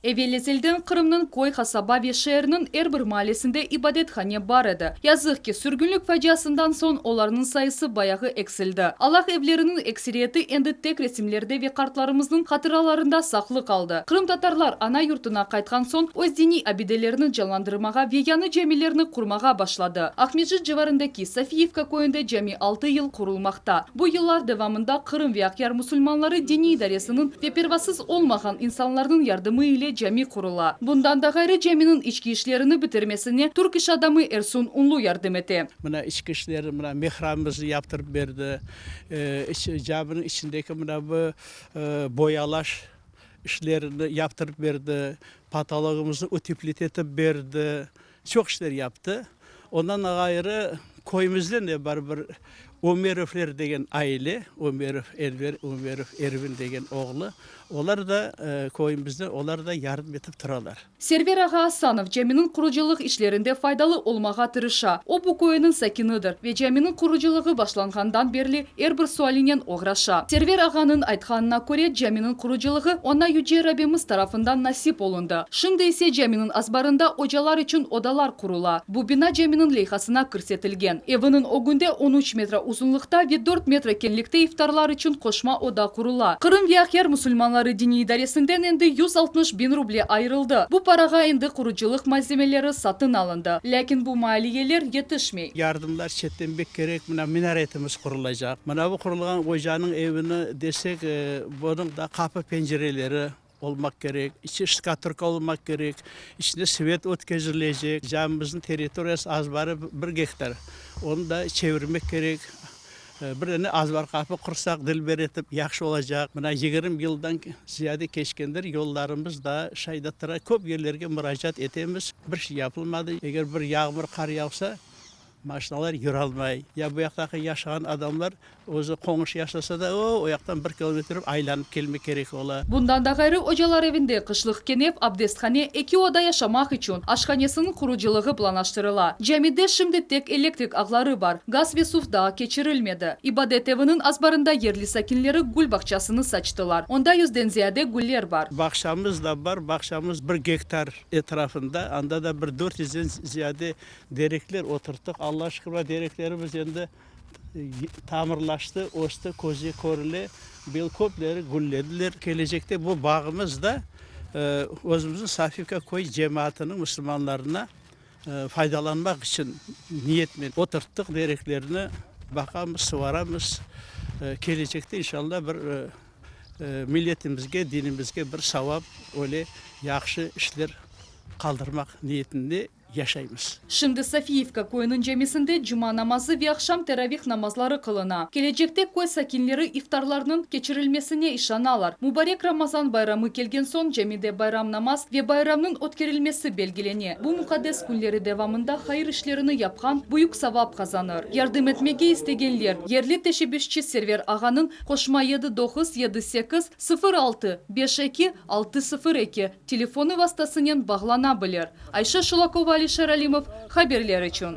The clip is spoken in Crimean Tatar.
Evel-ezelden Qırımnıñ köy, qasaba ve şeeriniñ er bir maallesinde ibadethane bar edi. Yazıq ki, sürgünlik faciasından soñ olarnıñ sayısı bayağı eksildi. Allah evleriniñ ekseriyeti endi tek resimlerde ve qartlarımıznıñ hatıralarında saqlı qaldı. Qırımtatarlar ana yurtuna qaytqan soñ öz diniy abidelerini canlandırmağa ve yañı camilerni qurmağa başladı. Aqmescit civarındaki Sofiyevka köyünde cami altı yıl qurulmaqta. Bu yıllar devamında Qırım ve Aqyar musulmanları diniy idaresiniñ ve pervasız olmağan insanlarnıñ yardımı ile cami qurula. Bundan da ğayrı caminiñ içki işlerini bitirmesine türk iş adamı Ersun Unlu yardım ete. Mına içki işleri, mına mihrabımıznı yaptırıp berdi, caminiñ içindeki mına bu boyalaş işlerini yaptırıp berdi, potologımıznı uteplit etip berdi. Çoq işler yaptı. Ondan ğayrı köyümizden de bar bir Ömerovler degen aile, Ömerov Enver, Ömerov Ervin degen oğlu, olar da köyümizden, olar da yardım etip turalar. Server ağa Asanov caminiñ qurucılıq işlerinde faydalı olmağa tırışa. O, bu köyniñ sakinidir ve caminiñ qurucılığı başlanğandan berli er bir sualinen oğraşa. Server ağanıñ aytqanına köre, caminiñ qurucılığı oña Yüce Rabbimiz tarafından nasip olundı. Şimdi ise caminiñ azbarında ocalar içün odalar qurula. Bu bina caminiñ leyhasına kirsetilgen. Eviniñ ögünde on üç metre uzunlıqta ve dört metre keñlikte iftarlar içün qoşma oda qurula. Qırım ve Aqyar musulmanları diniy idaresinden endi 160 biñ ruble ayırıldı. Bu parağa endi qurucılıq malzemeleri satın alındı. Lâkin bu maliyeler yetişmey. Yardımlar çetten bek kerek, mına minaretimiz qurulacaq. Mına bu qurulğan ocanıñ evini desek, bunıñ da qapı-pencereleri olmaq kerek, içi ştukaturka olmaq kerek, içine svet ötkezilecek. Camimizniñ territoriyası azbarı bir gektar, onı da çevirmek kerek. Bir dane azbar qapı qursaq, dilber etip, yahşı olacaq. Mına 20 yıldan ziyade keçkendir, yollarımız daa şayda tura. Köp yerlerge muracaat etemiz, bir şey yapılmadı. Eger bir yağmur, qar yağsa, Maşinalar yüralmay. Ya bu yaqtaki yaşağan adamlar özü qoñuş yaşasa da, o, o yaqtan bir kilometr aylanıp kelmek kerek ola. Bundan da ğayrı, ocalar evinde qışlıq kenef, abdesthane, eki oda yaşamaq içün, aşhanesiniñ qurucılığı planlaştırıla. Camide şimdi tek elektrik ağları bar, gaz ve suv daa keçirilmedi. İbadet eviniñ azbarında yerli sakinleri gül bağçasını saçtılar. Onda yüzden ziyade güller bar. Bağçamız da bar, bağçamız bir gektar etrafında, anda da bir dört yüzden ziyade Derekler oturttıq. Alla şükür, mına dereklerimiz endi tamırlaştı, östi, közge körüle. Bıyıl köpleri güllediler. Kelecekte bu bağımız da özümizniñ Safivka köy cemaatınıñ musulmanlarına faydalanmaq içün niyetmen oturttıq dereklerni. Baqamız, suvaramız. Kelecekte, inşalla, bir milletimizge, dinimizge bir savap, öyle yahşı işler qaldırmaq niyetinde. yaşaymız. Şimdi Sofiyivka köyüniñ camisinde cuma namazı ve aqşam teravih namazları qılına. Kelecekte köy sakinleri iftarlarnıñ keçirilmesine işanalar. Mubarek Ramazan bayramı kelgen soñ camide bayram namaz ve bayramnıñ ötkerilmesi belgilene. Bu muqaddes künleri devamında hayır işlerini yapqan büyük savap qazanır. Yardım etmege istegenler, yerli teşebbüsçi Server ağanıñ qoşma yedi doquz yedi sekiz sıfır altı beş eki altı sıfır eki telefonı vastasınen bağlana bilir. Ayşe Şulakova, Alişer Alimov, haberler içün.